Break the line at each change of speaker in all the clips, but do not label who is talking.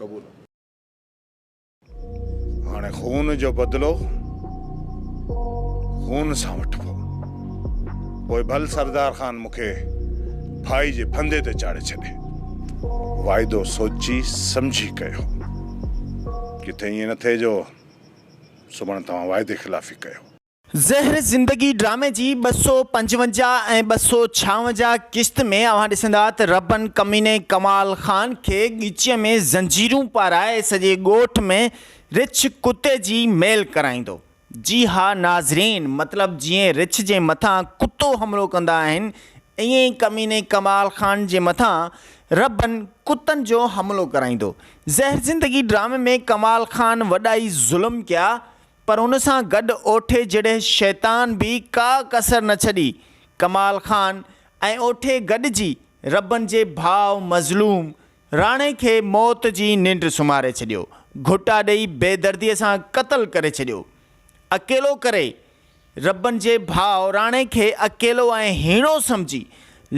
قبول.
هاڻي خون جو بدلو خون سان وٺبو. پوء ڀل سردار خان مون کي ڦاهي جي ڦندي تي چاڙهي ڇڏي. واعدو سوچي سمجهي ڪيو. ڪٿي ائين نه ٿئي جو سڀاڻي توهان واعدي خلافي ڪيو.
زهر زندگي ڊرامي جي 255 ۽ 256 قسط ۾ اوهان ڏسندا ته ربن ڪميني ڪمال خان کي ڳچيء ۾ زنجيرون پارائي سڄي ڳوٺ ۾ رڇ ڪتي جي ميل ڪرائيندو. جي ها ناظرين مطلب جيئن رڇ جي مٿان ڪتو حملو ڪندا آهن ائين ئي ڪميني ڪمال خان جي مٿان ربن ڪتن جو حملو ڪرائيندو. زهر زندگي ڊرامي ۾ ڪمال خان وڏا ئي ظلم ڪيا پر ان سان گڏ اوٺي جهڙي شيطان به ڪا ڪسر نه ڇڏي. ڪمال خان ۽ اوٺي گڏجي ربن جي ڀاء مظلوم راڻي کي موت جي ننڊ سمهاري ڇڏيو. گهٽا ڏئي بيدرديء سان قتل ڪري ڇڏيو. اڪيلو ڪري ربن جي ڀاء راڻي کي اڪيلو ۽ هيڻو سمجهي،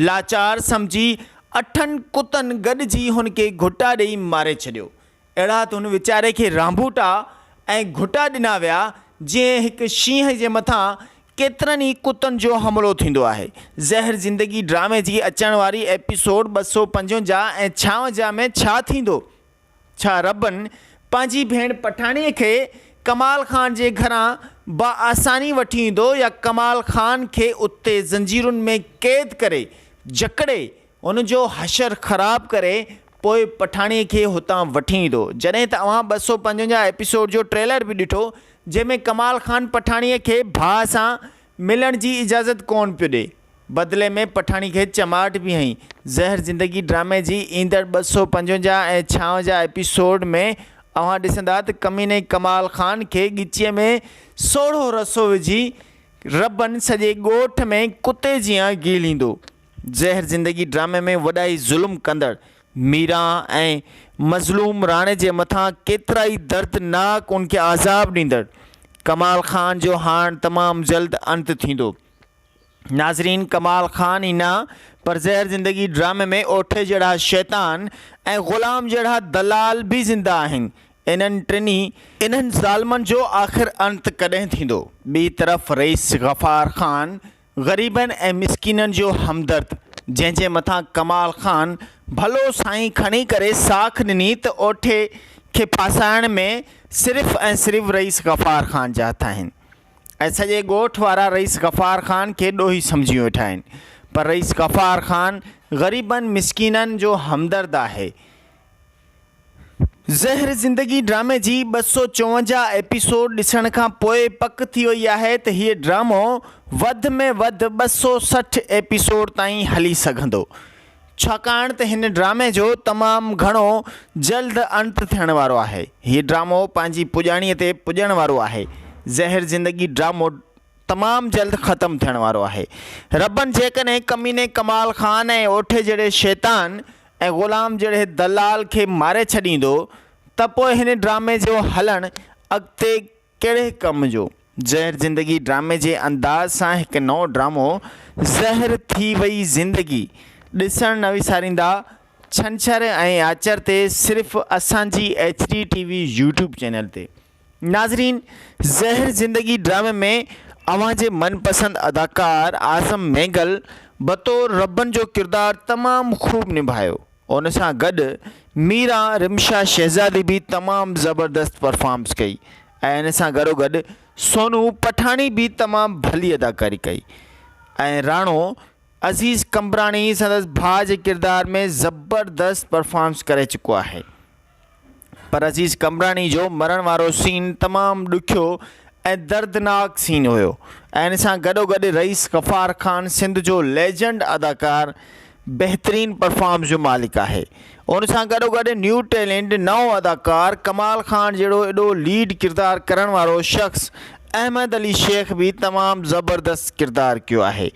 لاچار سمجهي اٺن ڪتن گڏجي هن کي گهٽا ڏئي ماري ڇڏيو. اهڙا ته هن ويچاري کي رانڀوٽا ۽ گهٽا ڏنا ويا، جيئن هڪ شينهن جي مٿان ڪيترن ئي ڪتن جو حملو ٿيندو آهي. زهر زندگي ڊرامي جي اچڻ واري ايپيسوڊ 255 ۽ 56 ۾ ڇا ٿيندو؟ ڇا ربن پنهنجي ڀيڻ پٺاڻيء کي ڪمال خان جي گهران باآساني وٺي ايندو يا ڪمال خان کي اتي زنجيرن ۾ قيد ڪري جڪڙي ان جو حشر خراب ڪري پوء پٺاڻيء کي هتان وٺي ايندو. جڏهن ته اوهان 255 ايپيسوڊ جو ٽريلر به ڏٺو جنهن ۾ ڪمال خان پٺاڻيء کي ڀاء سان ملڻ جي اجازت ڪونه پيو ڏئي. بدلي ۾ پٺاڻي کي چماٽ به هنئي. زهر زندگي ڊرامي جي ايندڙ 255 ۽ 56 ايپيسوڊ ۾ اوهان ڏسندا ته ڪميني ڪمال خان کي ڳچيء ۾ سوڙهو رسو وجهي ربن سڄي ڳوٺ ۾ ڪتي جيان گهليندو. زهر زندگي ڊرامي ۾ وڏا ئي ظلم ڪندڙ ميران ۽ مظلوم راڻي جي مٿان ڪيترائي دردناڪ ان کي عذاب ڏيندڙ ڪمال خان جو هاڻ تمام جلد انت ٿيندو. ناظرين ڪمال خان ئي نه پر زهر زندگي ڊرامي ۾ اوٺي جهڙا شيطان ۽ غلام جهڙا دلال به زنده آهن انهن ٽنهي انهن ظالمن جو آخر انت ڪڏهن ٿيندو. ٻي طرف رئيس غفار خان غريبن ۽ مسڪينن جو همدرد، جنهن جي مٿان ڪمال خان ڀلو سائين کڻي ڪري ساک ڏني ته اوٺي کي ڦاسائڻ ۾ صرف ۽ صرف رئيس غفار خان جا هٿ آهن ۽ سڄي ڳوٺ وارا رئيس غفار خان کي ڏوهي سمجهي ويٺا آهن پر رئيس غفار خان غريبن مسڪينن جو همدرد آهي. زهر زندگي ڊرامي جي 254 ايپيسوڊ ڏسڻ کان پوء پڪ ٿي وئي آهي ته هيء ڊرامو وڌ ۾ وڌ 260 ايپيسوڊ تائين هلي سگهندو ڇاڪاڻ ته هن ڊرامي جو تمام گهڻو جلد انت ٿيڻ وارو آهي. هيء ڊرامو پنهنجي پڄاڻيء تي پڄڻ وارو آهي. زهر زندگي ڊرامو تمام جلد ختم ٿيڻ وارو آهي. ربن جيڪڏهن ڪميني ڪمال خان ۽ اوٺي جهڙي شيطان ۽ غلام جهڙي دلال کي ماري ڇڏيندو ته پوء هن ڊرامي جو هلڻ اڳتي ڪهڙي ڪم جو. زهر زندگي ڊرامي جي انداز سان هڪ نئون ڊرامو زهر ٿي وئي زندگي ڏسڻ نه وساريندا ڇنڇر ۽ آچر تي صرف اسان جي H D T V YouTube channel تي. ناظرين زهر زندگي ڊرامي ۾ اوهان جي من پسند اداڪار اعظم مينگل بطور ربن جو ڪردار تمام خوب نڀايو ان سان گڏ ميران رمشا شهزادي به تمام زبردست پرفارمس ڪئي ۽ ان سان گڏو گڏ سونو پٺاڻي به تمام ڀلي اداڪاري ڪئي ۽ راڻو عزيز قمبراڻي سندس ڀاء جي ڪردار ۾ زبردست پرفارمس ڪري چڪو آهي. پر عزيز قمبراڻي جو مرڻ وارو سين تمام ڏکيو ۽ دردناڪ سين هيو ۽ ان سان گڏوگڏ رئيس غفار خان سنڌ جو ليجنڊ اداڪار بهترين پرفارمس جو مالڪ آهي ان سان گڏوگڏ نيو ٽيلنٽ نئون اداڪار ڪمال خان جهڙو ايڏو ليڊ ڪردار ڪرڻ وارو شخص احمد علي شيخ به تمام زبردست ڪردار ڪيو آهي.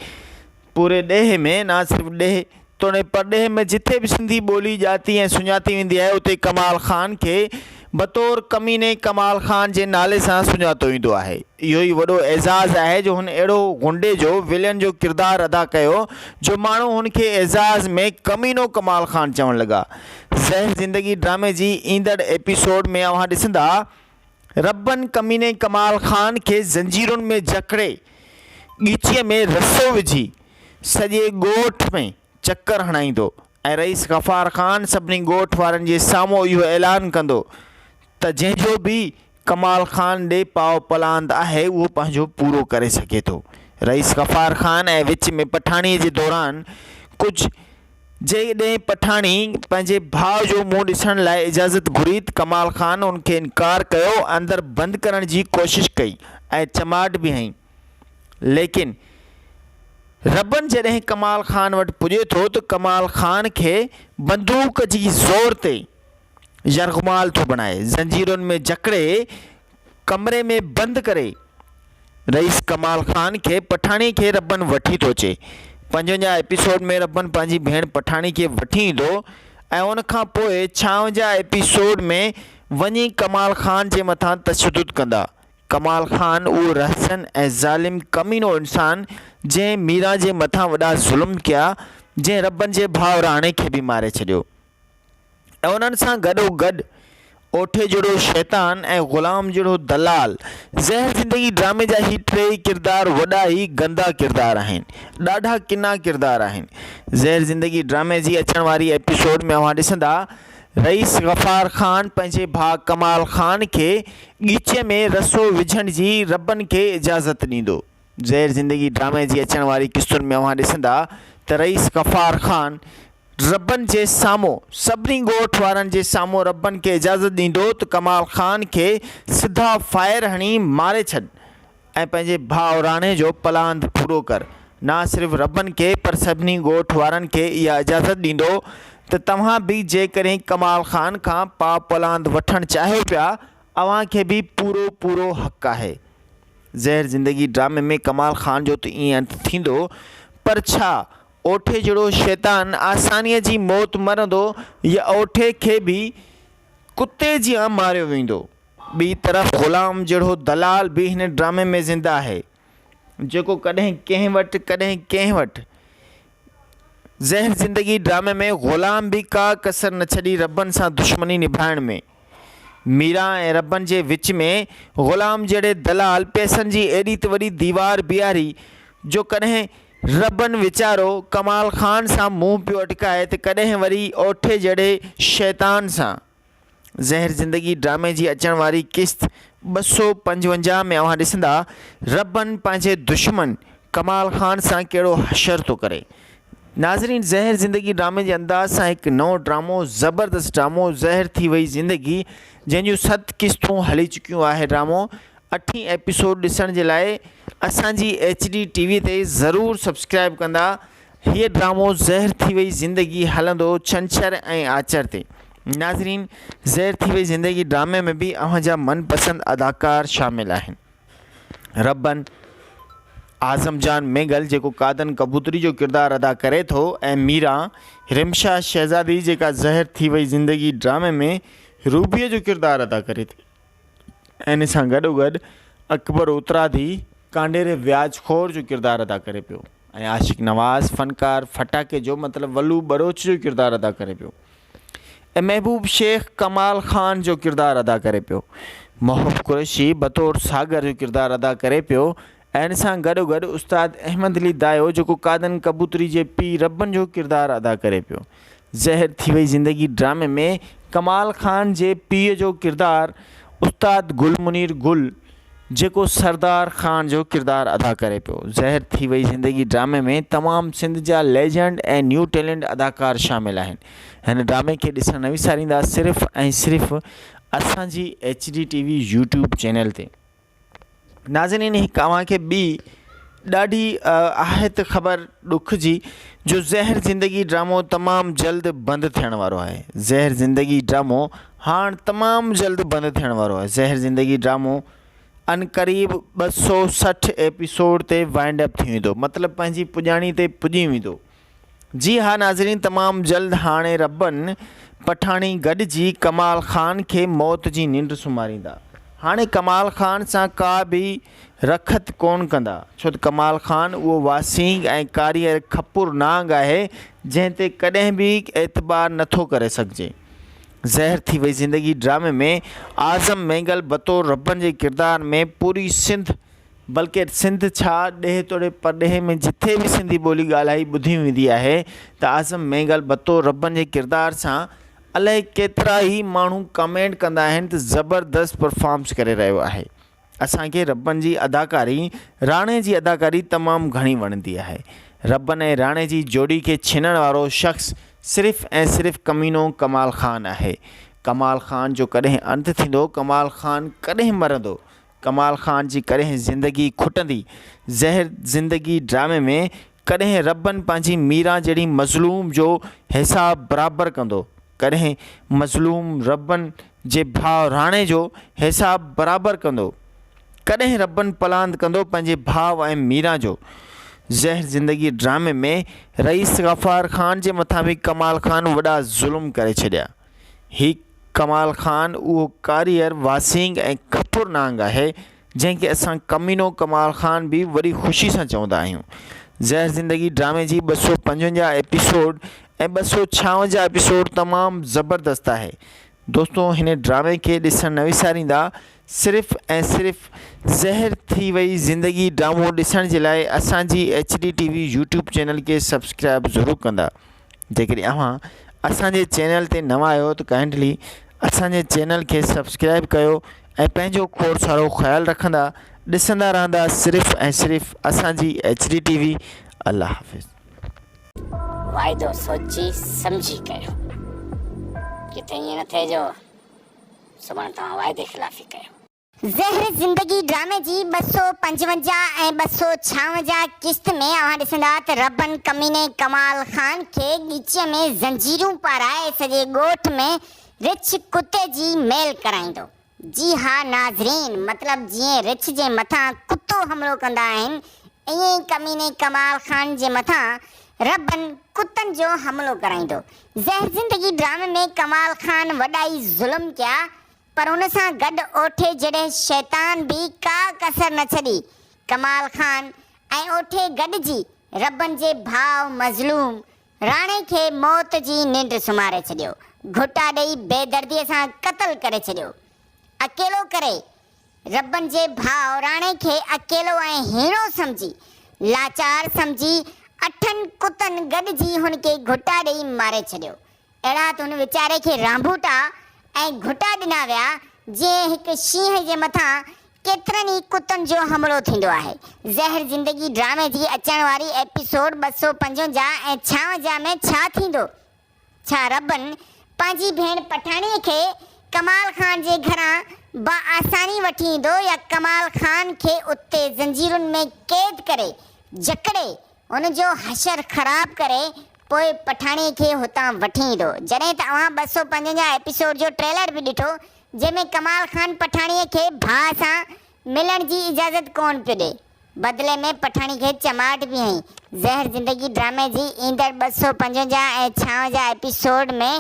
پوري ڏيهه ۾ نه صرف ڏيهه توڻي پرڏيهه ۾ جٿي به سنڌي ٻولي ڄاتي ۽ سڃاتي ويندي آهي اتي ڪمال خان کي بطور ڪميني ڪمال خان جي نالي سان سڃاتو ويندو آهي. اهو ئي وڏو اعزاز آهي جو هن اهڙو غنڊي جو ولين جو ڪردار ادا ڪيو جو ماڻهو هن کي اعزاز ۾ ڪمينو ڪمال خان چوڻ لڳا. زهر زندگي ڊرامي جي ايندڙ ايپيسوڊ ۾ اوهان ڏسندا ربن ڪميني ڪمال خان کي زنجيرن ۾ جڪڙي ڳچيء ۾ رسو وجهي سڄي ڳوٺ ۾ چڪر هڻائيندو ۽ رئيس غفار خان سڀني ڳوٺ وارن جي سامهون اهو اعلان ڪندو ته جنهن جو به ڪمال خان ڏي پاء پلاند آهي اهو پنهنجو پورو ڪري سگهي ٿو. رئيس غفار خان ۽ وچ ۾ پٺاڻي جي دوران ڪجهه جيڏهن پٺاڻي پنهنجي ڀاء جو منهن ڏسڻ لاء اجازت گهري ته ڪمال خان ان کي انڪار ڪيو اندر بند ڪرڻ جي ڪوشش ڪئي ۽ چماٽ به هنئي. ليڪن ربن جڏهن ڪمال خان وٽ پڄي ٿو ته ڪمال خان کي بندوق جي زور تي يرغمال ٿو بڻائي، زنجيرن ۾ جڪڙي ڪمري ۾ بند ڪري رئيس ڪمال خان کي پٺاڻي کي ربن وٺي ٿو اچي. 55 ايپيسوڊ ۾ ربن پنهنجي ڀيڻ پٺاڻي کي وٺي ايندو ۽ ان کان پوء 56 ايپيسوڊ ۾ وڃي ڪمال خان جي مٿان تشدد ڪندا. ڪمال خان اهو رهزن ۽ ظالم ڪمينو انسان جنهن ميران جي مٿان وڏا ظلم ڪيا، جنهن ربن جي ڀاء راڻي کي به ماري ڇڏيو ۽ انهن سان گڏو گڏ اوٺي جهڙو شيطان ۽ غلام جهڙو دلال. زهر زندگي ڊرامي جا هي ٽيئي ڪردار وڏا ئي گندا ڪردار آهن. ڏاڍا ڪنا ڪردار آهن. زهر زندگي ڊرامي جي اچڻ واري ايپيسوڊ ۾ اوهان ڏسندا رئيس غفار خان پنهنجي ڀاء ڪمال خان کي ڳچيء ۾ رسو وجهڻ جي ربن کي اجازت ڏيندو. زهر زندگي ڊرامي جي اچڻ واري قسطن ۾ اوهان ڏسندا ته رئيس غفار خان ربن جي سامهون سڀني ڳوٺ وارن جي سامهون ربن کي اجازت ڏيندو ته ڪمال خان کي سڌا فائر هڻي ماري ڇڏ ۽ پنهنجي ڀاء راڻي جو پلاند پورو ڪر. نه صرف ربن کي پر سڀني ڳوٺ وارن کي اها اجازت ڏيندو ته توهان به جيڪڏهن ڪمال خان کان پاء پلاند وٺڻ چاهيو پيا اوهان کي به پورو پورو حق آهي. زهر زندگي ڊرامي ۾ ڪمال خان جو ته ائين انت ٿيندو پر ڇا اوٺي جهڙو شيطان آسانيء جي موت مرندو يا اوٺي کي به ڪتي جيان ماريو ويندو. ٻي طرف غلام جهڙو دلال به هن ڊرامي ۾ زنده آهي، جيڪو ڪڏهن ڪنهن وٽ ڪڏهن ڪنهن وٽ. زهر زندگي ڊرامي ۾ غلام به ڪا ڪسر نه ڇڏي ربن سان دشمني نڀائڻ ۾. ميران ۽ ربن جي وچ ۾ غلام جهڙي دلال پئسن جي ايڏي ته وڏي ديوار بيهاري جو ڪڏهن ربن ويچارو ڪمال خان سان منهن پيو اٽڪائي ته ڪڏهن وري اوٺي جهڙي شيطان سان. زهر زندگي ڊرامي جي اچڻ واري قسط 255 ۾ اوهان ڏسندا ربن پنهنجي دشمن ڪمال خان سان ڪهڙو حشر ٿو ڪري. ناظرين زهر زندگي ڊرامي جي انداز سان هڪ نئون ڊرامو زبردست ڊرامو زهر ٿي وئي زندگي جنهن جون 7 قسطون هلي چڪيون آهي ڊرامو اٺين ايپيسوڊ ڏسڻ جي لاء اسان جي ايڇ ڊي ٽي وي تي ضرور سبسڪرائب ڪندا هيء ڊرامو زهر ٿي وئي زندگي هلندو ڇنڇر ۽ آچر تي. ناظرين زهر ٿي وئي زندگي ڊرامي ۾ به اوهان جا من پسند اداڪار شامل آهن. ربن، اعظم جان مينگل جيڪو قادن ڪبوتري جو ڪردار ادا ڪري ٿو ۽ ميران، رمشا شهزادي جيڪا زهر ٿي وئي زندگي ڊرامي ۾ روبيء جو ڪردار ادا ڪري ٿي. ۽ ان سان گڏوگڏ اڪبر اترادي ڪانڊيري وياج خور جو ڪردار ادا ڪري پيو ۽ عاشق نواز فنڪار ڦٽاڪي جو مطلب ولو ٻروچ جو ڪردار ادا ڪري پيو ۽ محبوب شيخ ڪمال خان جو ڪردار ادا ڪري پيو. محب قريشي بطور ساگر جو ڪردار ادا ڪري پيو ۽ ان سان گڏوگڏ استاد احمد علي دايو جيڪو قادن ڪبوتري جي پيء ربن جو ڪردار ادا ڪري پيو. زهر ٿي وئي زندگي ڊرامي ۾ ڪمال خان جي پيء جو ڪردار استاد گل منير گل جيڪو سردار خان جو ڪردار ادا ڪري پيو. زهر ٿي وئي زندگي ڊرامي ۾ تمام سنڌ جا ليجنڊ ۽ نيو ٽيلنٽ اداڪار شامل آهن. هن ڊرامي کي ڏسڻ نه وساريندا صرف ۽ صرف اسان جي H D T V YouTube channel تي. ناظرين هڪ اوهان کي ٻي ڏاڍي آهي ته خبر ڏک جي جو زهر زندگي ڊرامو تمام جلد بند ٿيڻ وارو آهي زهر زندگي ڊرامو هاڻ تمام جلد بند ٿيڻ وارو آهي زهر زندگي ڊرامو ان قريب 260 ايپيسوڊ تي وائنڊ اپ ٿي ويندو مطلب پنهنجي پڄاڻي تي پڄي ويندو جي ها ناظرين تمام جلد هاڻي ربن پٺاڻي گڏجي ڪمال خان کي موت جي ننڊ سمهاريندا. هاڻي ڪمال خان سان ڪا به رکت ڪونه ڪندا، ڇو ته ڪمال خان اهو واسينگ ۽ ڪاريهر کپر نانگ آهي، جنهن تي ڪڏهن به اعتبار نٿو ڪري سگهجي. زهر ٿي وئي زندگي ڊرامي ۾ اعظم مينگل بطور ربن جي ڪردار ۾ پوري سنڌ بلڪه سنڌ ڇا ڏيهه توڙي پرڏيهه ۾ جٿي به سنڌي ٻولي ڳالهائي ٻڌي ويندي آهي ته اعظم مينگل بطور ربن جي ڪردار سان الائي ڪيترا ئي ماڻهو ڪمينٽ ڪندا آهن ته زبردست پرفارمس ڪري رهيو آهي اسان کي ربن جي اداڪاري راڻي جي اداڪاري تمام گهڻي وڻندي آهي ربن ۽ راڻي جي جوڙي کي ڇنڻ وارو شخص صرف ۽ صرف ڪمينو ڪمال خان آهي ڪمال خان جو ڪڏهن انت ٿيندو ڪمال خان ڪڏهن مرندو ڪمال خان جي ڪڏهن زندگي کٽندي؟ زهر زندگي ڊرامي ۾ ڪڏهن ربن پنهنجي ميران جهڙي مظلوم جو حساب برابر ڪندو؟ ڪڏهن مظلوم ربن جي ڀاء راڻي جو حساب برابر ڪندو؟ ڪڏهن ربن پلاند ڪندو پنهنجي ڀاء ۽ ميران جو؟ زهر زندگي ڊرامي ۾ رئيس غفار خان جي مٿان به ڪمال خان وڏا ظلم ڪري ڇڏيا. هي ڪمال خان اهو ڪاريهر، واسينگ ۽ کپر نانگ آهي، جنهن کي اسان ڪمينو ڪمال خان به وڏي خوشي سان چوندا آهيون. زهر زندگي ڊرامي جي 255 ايپيسوڊ ۽ 256 ايپيسوڊ تمام زبردست آهي. دوستو هن ڊرامي کي ڏسڻ نه وساريندا صرف ۽ صرف زهر ٿي وئي زندگي ڊرامو ڏسڻ جي لاء اسان جي H D T V YouTube channel کي سبسڪرائب ضرور ڪندا. جيڪڏهن اوهان اسان جي چينل تي نوان آهيو ته ڪائنڊلي اسان جي چينل کي سبسڪرائب ڪيو ۽ پنهنجو کوڙ سارو خيال رکندا ڏسندا رهندا صرف ۽ صرف اسان جي ايڇ ڊي ٽي وي الله حافظ.
واعدو سوچي سمجهي ڪيو ڪٿي ائين نه ٿئي جو سڀاڻي توهان واعدي خلافي ڪيو.
زهر زندگي ڊرامي جي 255 ۽ 256 قسط ۾ اوهان ڏسندا ته ربن ڪميني ڪمال خان کي ڳچيء ۾ زنجيرون پارائي سڄي ڳوٺ ۾ رڇ ڪتي جي ميل ڪرائيندو. جي ها ناظرين مطلب جيئن رڇ جي مٿان ڪتو حملو ڪندا آهن ائين ئي ڪميني ڪمال خان جي مٿان ربن ڪتن جو حملو ڪرائيندو. زهر زندگي ڊرامي ۾ ڪمال خان وڏا ئي ظلم ڪيا پر ان سان گڏ اوٺي جهڙي شيطان به ڪا ڪسر نه ڇڏي. ڪمال خان ۽ اوٺي گڏجي ربن جي ڀاء مظلوم راڻي کي موت جي ننڊ سمهاري ڇڏيو. گهٽا ڏئي بيدرديء سان قتل ڪري ڇڏيو. اڪيلو ڪري ربن جي ڀاء راڻي کي اڪيلو ۽ هيڻو سمجهي، لاچار سمجهي اٺن ڪتن گڏجي هن کي گهٽا ڏئي ماري ڇڏيو. اهڙا ته هن ويچاري کي رانڀوٽا ۽ گهٽا ڏنا ويا، جيئن هڪ شينهن جي مٿان ڪيترن ئي ڪتن جو حملو ٿيندو آهي. زهر زندگي ڊرامي جي اچڻ واري ايپيسوڊ 255 ۽ 56 ۾ ڇا ٿيندو؟ ڇا ربن پنهنجي ڀيڻ پٺاڻيء کي ڪمال خان جي گهران باآساني وٺي ايندو يا ڪمال خان کي اتي زنجيرن ۾ قيد ڪري جڪڙي هن جو حشر خراب ڪري پوء پٺاڻي کي هتان وٺي ايندو. جڏهن ته اوهان 255 ايپيسوڊ جو ٽريلر به ڏٺو جنهن ۾ ڪمال خان پٺاڻي کي ڀاء سان ملڻ جي اجازت ڪونه پيو ڏئي. بدلي ۾ پٺاڻي کي چماٽ به هنئي. زهر زندگي ڊرامي جي ايندڙ 255 ۽ 56 ايپيسوڊ ۾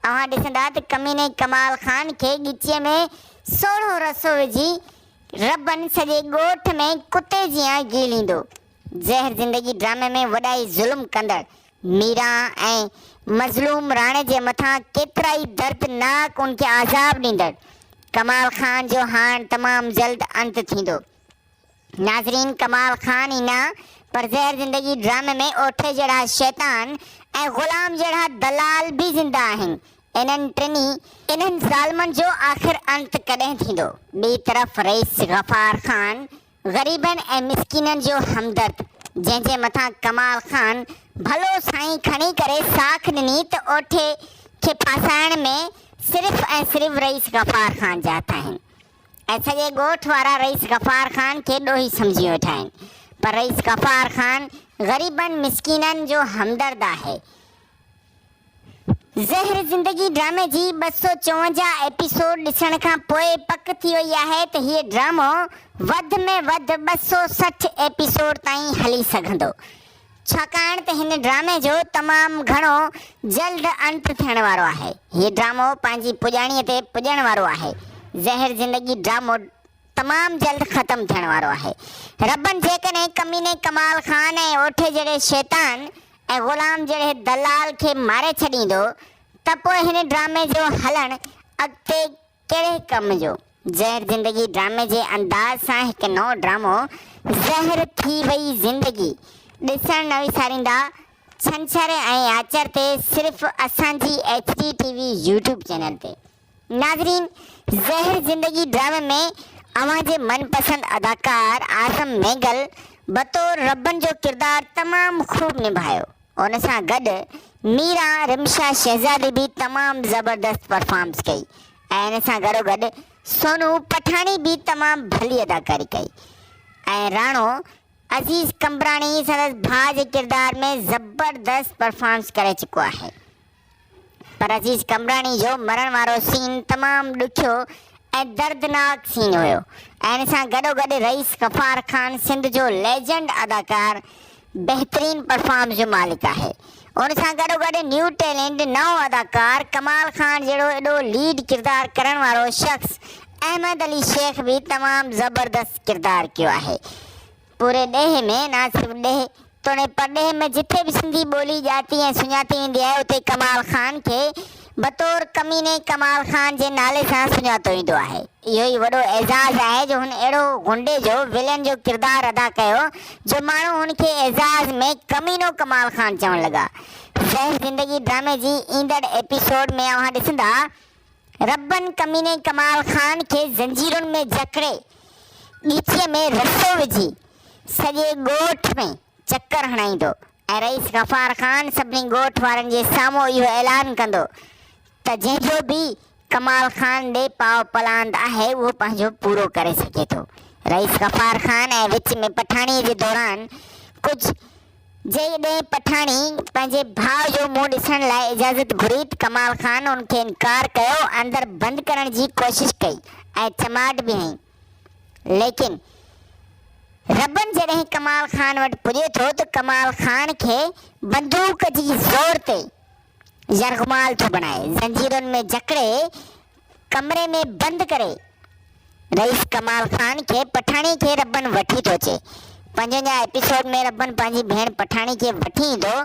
اوهان ڏسندا ته ڪميني ڪمال خان کي ڳچيء ۾ سوڙهو رسو وجهي ربن سڄي ڳوٺ ۾ ڪتي جيان گيليندو. زهر زندگي ڊرامي ۾ وڏائي ظلم ڪندڙ ميران ۽ مظلوم راڻي جي مٿان ڪيترائي درد ناڪ ان کي عذاب ڏيندڙ ڪمال خان جو هاڻ تمام جلد انت ٿيندو. ناظرين ڪمال خان ئي نه پر زهر زندگي ڊرامي ۾ اوٺي جهڙا شيطان ۽ غلام جهڙا دلال به زنده آهن انهن ٽنهي انهن ظالمن جو آخر انت ڪڏهن ٿيندو. ٻي طرف رئيس غفار خان غريبن ۽ مسڪينن جو همدرد، جنهن جي مٿان ڪمال خان ڀلو سائين کڻي ڪري ساک ڏني ته اوٺي کي ڦاسائڻ ۾ صرف ۽ صرف رئيس غفار خان جا هٿ آهن ۽ سڄي ڳوٺ وارا رئيس غفار خان کي ڏوهي سمجهي ويٺا آهن پر رئيس غفار خان غريبن مسڪينن جو همدرد آهي. زهر زندگي ڊرامي جي 254 ايپيسوڊ ڏسڻ کان پوء پڪ ٿي وئي آهي ته هيء ڊرامو وڌ ۾ وڌ 260 ايپيسوڊ تائين هلي سگهندو. ڇاڪاڻ ته هن ڊرامي جو تمام گهڻو جلد انت ٿيڻ وارو آهي. هي ڊرامو پنهنجي پڄاڻيء تي پڄڻ وارو آهي. زهر زندگي ڊرامو تمام جلد ختم ٿيڻ وارو آهي. ربن جيڪڏهن ڪميني ڪمال خان ۽ اوٺي جهڙي شيطان ۽ غلام جهڙي دلال کي ماري ڇڏيندو ته پوء هن ڊرامي جو هلڻ اڳتي ڪهڙي ڪم جو؟ زهر زندگي ڊرامي جي انداز سان هڪ نئون ڊرامو زهر ٿي وئي زندگي ڏسڻ نه وساريندا ڇنڇر ۽ آچر تي صرف اسان جي H D T V YouTube channel تي ناظرين زهر زندگي ڊرامي ۾ اوهان جي من پسند اداڪار اعظم مينگل بطور ربن جو ڪردار تمام خوب نڀايو ان سان گڏ ميران رمشا شهزادي به تمام زبردست پرفارمنس ڪئي ۽ ان سان گڏوگڏ سونو پٺاڻي به تمام ڀلي اداڪاري ڪئي ۽ راڻو عزيز قمبراڻي سندس ڀاء جي ڪردار ۾ زبردست پرفارمنس ڪري چڪو آهي. پر عزيز قمبراڻي جو مرڻ وارو سين تمام ڏکيو ۽ دردناڪ سين هيو ۽ ان سان گڏوگڏ رئيس غفار خان سنڌ جو ليجنڊ اداڪار بهترين پرفارمنس جو مالڪ آهي ان سان گڏوگڏ نيو ٽيلنٽ نئون اداڪار ڪمال خان جهڙو ايڏو ليڊ ڪردار ڪرڻ وارو شخص احمد علي شيخ به تمام زبردست ڪردار ڪيو آهي. پوري ڏيهه ۾ نه صرف ڏيهه توڻي پرڏيهه ۾ جٿي به سنڌي ٻولي ڄاتي ۽ سڃاتي ويندي آهي اتي ڪمال خان کي بطور ڪميني ڪمال خان جي نالي سان سڃاتو ويندو آهي. اهو ئي وڏو اعزاز آهي جو هن اهڙو غنڊي جو ولين جو ڪردار ادا ڪيو جو ماڻهو هن کي اعزاز ۾ ڪمينو ڪمال خان چوڻ لڳا. زهر زندگي ڊرامي جي ايندڙ ايپيسوڊ ۾ اوهان ڏسندا ربن ڪميني ڪمال خان کي زنجيرن ۾ جڪڙي، ڳچيء ۾ رسو وجهي، سڄي ڳوٺ ۾ چڪر هڻائيندو ۽ رئيس غفار خان سڀني ڳوٺ وارن جي سامهون اهو اعلان ڪندو ته جنهن جو به ڪمال خان ڏي پاء پلاند آهي اهو پنهنجو پورو ڪري سگهي ٿو. رئيس غفار خان ۽ وچ ۾ پٺاڻيء جي دوران ڪجهه جيڪڏهن پٺاڻي پنهنجي ڀاء جو منهن ڏسڻ لاء اجازت گهري ته ڪمال خان ان کي انڪار ڪيو، اندر بند ڪرڻ جي ڪوشش ڪئي ۽ چماٽ به هنئي. ليڪن ربن جڏهن ڪمال خان وٽ پڄي ٿو ته ڪمال خان کي بندوق جي زور تي يرغمال ٿو بڻائي، زنجيرن ۾ جڪڙي ڪمري ۾ بند ڪري رئيس ڪمال خان کي پٺاڻي کي ربن وٺي ٿو اچي. 55 ايپيسوڊ ۾ ربن پنهنجي ڀيڻ پٺاڻي کي وٺي ايندو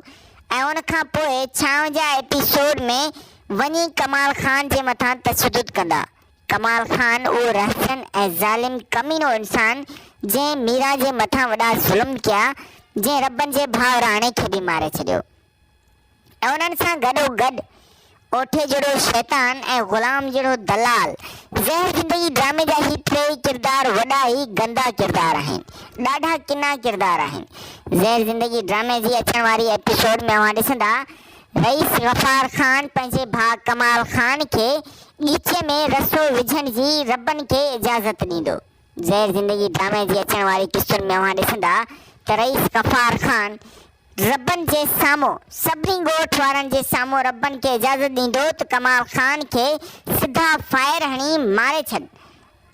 ۽ ان کان پوء 56 ايپيسوڊ ۾ وڃي ڪمال خان جي مٿان تشدد ڪندا. ڪمال خان اهو رهزن ۽ ظالم ڪمينو انسان جنهن ميران جي مٿان وڏا ظلم ڪيا، جنهن ربن جي ڀاء راڻي کي به ماري ڇڏيو. ۽ انهن سان گڏوگڏ اوٺي جهڙو شيطان ۽ غلام جهڙو دلال. زهر زندگي ڊرامي جا هي ٽيئي ڪردار وڏا ئي گندا ڪردار آهن. ڏاڍا ڪنا ڪردار آهن. زهر زندگي ڊرامي جي اچڻ واري ايپيسوڊ ۾ اوهان ڏسندا رئيس غفار خان پنهنجي ڀاء ڪمال خان کي ڳچيء ۾ رسو وجهڻ جي ربن کي اجازت ڏيندو. زهر زندگي ڊرامي جي اچڻ واري قسطن ۾ اوهان ڏسندا ته رئيس غفار خان ربن جي سامهون، سڀني ڳوٺ وارن جي سامهون ربن کي اجازت ڏيندو ته ڪمال خان کي سڌا فائر هڻي ماري ڇڏ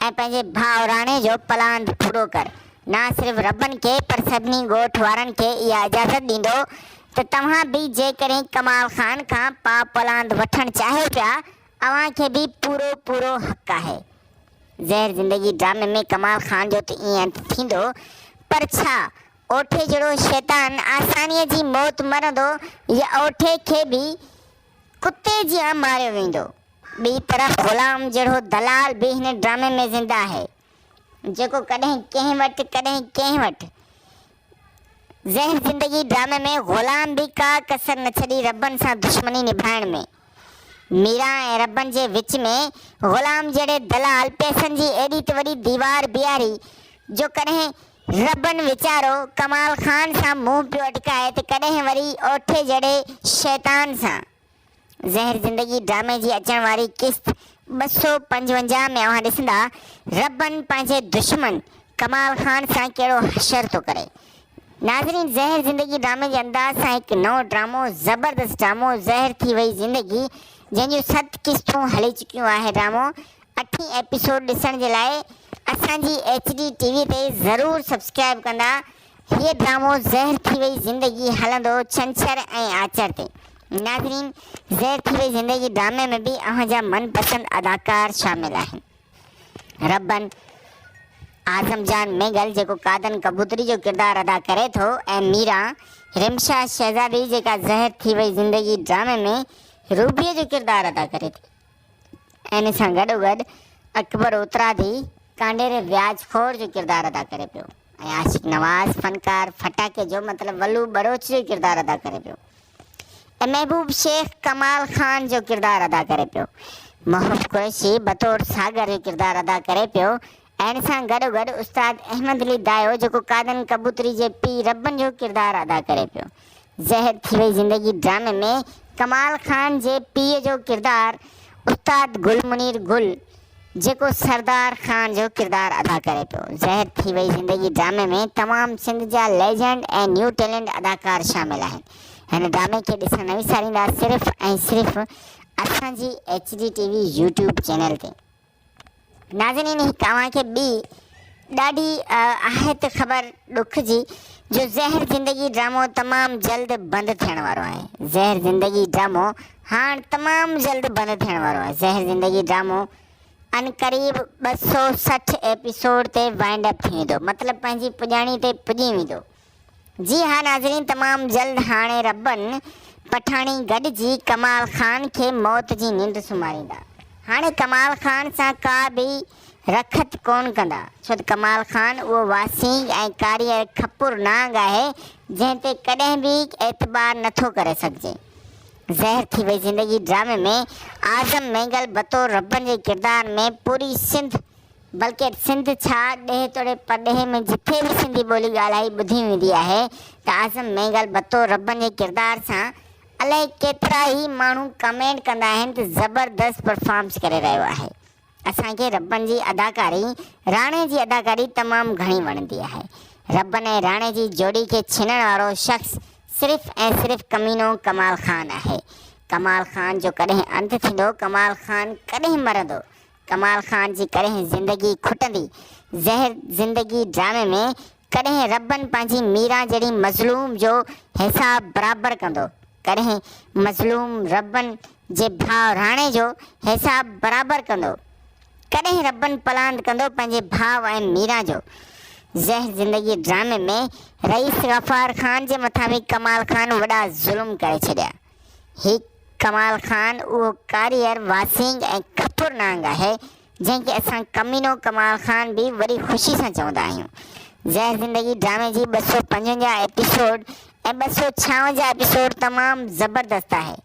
۽ پنهنجي ڀاء راڻي جو پلاند پورو ڪر. نه صرف ربن کي پر سڀني ڳوٺ وارن کي اها اجازت ڏيندو ته توهان به جيڪڏهن ڪمال خان کان پاء پلاند وٺڻ چاهيو پيا اوهان کي به پورو پورو حق آهي. زهر زندگي ڊرامي ۾ ڪمال خان جو ته ائين انت ٿيندو پر ڇا اوٺي جهڙو شيطان آسانيء جي موت مرندو يا اوٺي کي به ڪتي جيان ماريو ويندو. ٻي طرف غلام جهڙو دلال به هن ڊرامي ۾ زنده آهي، جيڪو ڪڏهن ڪنهن وٽ ڪڏهن ڪنهن وٽ. زهر زندگي ڊرامي ۾ غلام به ڪا ڪسر نه ڇڏي ربن سان دشمني نڀائڻ ۾. ميران ۽ ربن جي وچ ۾ غلام جهڙي دلال پئسن جي ايڏي ته وڏي ديوار بيهاري جو ڪڏهن ربن ويچارو ڪمال خان سان منهن پيو اٽڪائي ته ڪڏهن وري اوٺي جهڙي شيطان سان. زهر زندگي ڊرامي جي اچڻ واري قسط 255 ۾ اوهان ڏسندا ربن پنهنجي دشمن ڪمال خان سان ڪهڙو حشر ٿو ڪري. ناظرين زهر زندگي ڊرامي جي انداز سان هڪ نئون ڊرامو زبردست ڊرامو زهر ٿي وئي زندگي جنهن جون ست قسطون هلي چڪيون آهي ڊرامو اٺين ايپيسوڊ ڏسڻ جي لاء اسان جي ايڇ ڊي ٽي وي تي ضرور سبسڪرائب ڪندا. هيء ڊرامو زهر ٿي وئي زندگي هلندو ڇنڇر ۽ آچر تي. ناظرين زهر ٿي وئي زندگي ڊرامي ۾ به اوهان جا من پسند اداڪار شامل آهن. ربن، اعظم جان مينگل جيڪو قادن ڪبوتري جو ڪردار ادا ڪري ٿو ۽ ميران، رمشا شهزادي جيڪا زهر ٿي وئي زندگي ڊرامي ۾ روبيء جو ڪردار ادا ڪري ٿي. ان سان گڏوگڏ اڪبر اترادي ڪانڊيري وياج خور جو ڪردار ادا ڪري پيو ۽ عاشق نواز فنڪار ڦٽاڪي جو مطلب ولو ٻروچ جو ڪردار ادا ڪري پيو ۽ محبوب شيخ ڪمال خان جو ڪردار ادا ڪري پيو. محب قريشي بطور ساگر جو ڪردار ادا ڪري پيو ۽ ان سان گڏوگڏ استاد احمد علي دايو جيڪو قادن ڪبوتري جي پيء ربن جو ڪردار ادا ڪري پيو. زهر ٿي وئي زندگي ڊرامي ۾ ڪمال خان جي پيء جو ڪردار استاد گل منير گل جيڪو سردار خان جو ڪردار ادا ڪري پيو. زهر ٿي وئي زندگي ڊرامي ۾ تمام سنڌ جا ليجنڊ ۽ نيو ٽيلنٽ اداڪار شامل آهن. هن ڊرامي کي ڏسڻ نه وساريندا صرف ۽ صرف اسان جي H D T V YouTube channel تي. ناظرين هڪ اوهان کي ٻي ڏاڍي آهت خبر ڏک جي جو زهر زندگي ڊرامو تمام جلد بند ٿيڻ وارو آهي زهر زندگي ڊرامو هاڻ تمام جلد بند ٿيڻ وارو آهي زهر زندگي ڊرامو ان قريب 260 ايپيسوڊ تي وائنڊ اپ ٿي ويندو مطلب پنهنجي پڄاڻي تي پڄي ويندو جي ها ناظرين تمام جلد هاڻي ربن پٺاڻي گڏجي ڪمال خان کي موت جي ننڊ سمهاريندا. هاڻي ڪمال خان سان ڪا به رکت ڪون ڪندا ڇو ته ڪمال خان اهو واسينگ ۽ ڪاريهر کپر نانگ آهي جنهن تي ڪڏهن به اعتبار نٿو ڪري سگهجي. زهر ٿي وئي زندگي ڊرامي ۾ اعظم مينگل بطور ربن جي ڪردار ۾ پوري سنڌ بلڪه سنڌ ڇا ڏيهه توڙي پرڏيهه ۾ جٿي به سنڌي ٻولي ڳالهائي ٻڌي ويندي آهي ته اعظم مينگل بطور ربن جي ڪردار سان الائي ڪيترا ئي ماڻهو ڪمينٽ ڪندا آهن ته زبردست پرفارمس ڪري رهيو آهي. اسان کي ربن جي اداڪاري راڻي جي اداڪاري تمام گهڻي وڻندي آهي. ربن ۽ راڻي جي جوڙي کي ڇنڻ وارو شخص صرف ۽ صرف ڪمينو ڪمال خان آهي. ڪمال خان جو ڪڏهن انت ٿيندو ڪمال خان ڪڏهن مرندو ڪمال خان جي ڪڏهن زندگي کٽندي زهر زندگي ڊرامي ۾ ڪڏهن ربن پنهنجي ميران جهڙي مظلوم جو حساب برابر ڪندو ڪڏهن مظلوم ربن جي ڀاء راڻي جو حساب برابر ڪندو ڪڏهن ربن پلاند ڪندو پنهنجي ڀاء ۽ ميران جو زهر زندگي ڊرامي ۾ رئيس غفار خان جي مٿان به ڪمال خان وڏا ظلم ڪري ڇڏيا. هي ڪمال خان اهو ڪاريهر واسينگ ۽ کپر نانگ آهي، جنهن کي اسان ڪمينو ڪمال خان به وڏي خوشي سان چوندا آهيون. زهر زندگي ڊرامي جي 255 ايپيسوڊ ۽ 256 ايپيسوڊ تمام زبردست آهي.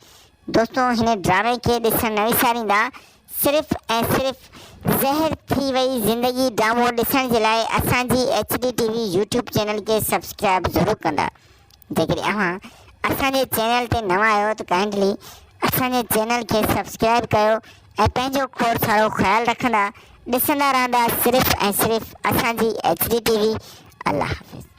دوستو هن ڊرامي کي ڏسڻ نه وساريندا صرف ۽ صرف زهر ٿي وئي زندگي ڊرامو ڏسڻ جي لاء اسان جي H D T V YouTube channel کي سبسڪرائب ضرور ڪندا. جيڪڏهن اوهان اسان جي چينل تي نوان آهيو ته ڪائنڊلي اسان جي چينل کي سبسڪرائب ڪيو ۽ پنهنجو کوڙ سارو خيال رکندا ڏسندا رهندا صرف ۽ صرف اسان جي ايڇ ڊي ٽي وي الله حافظ.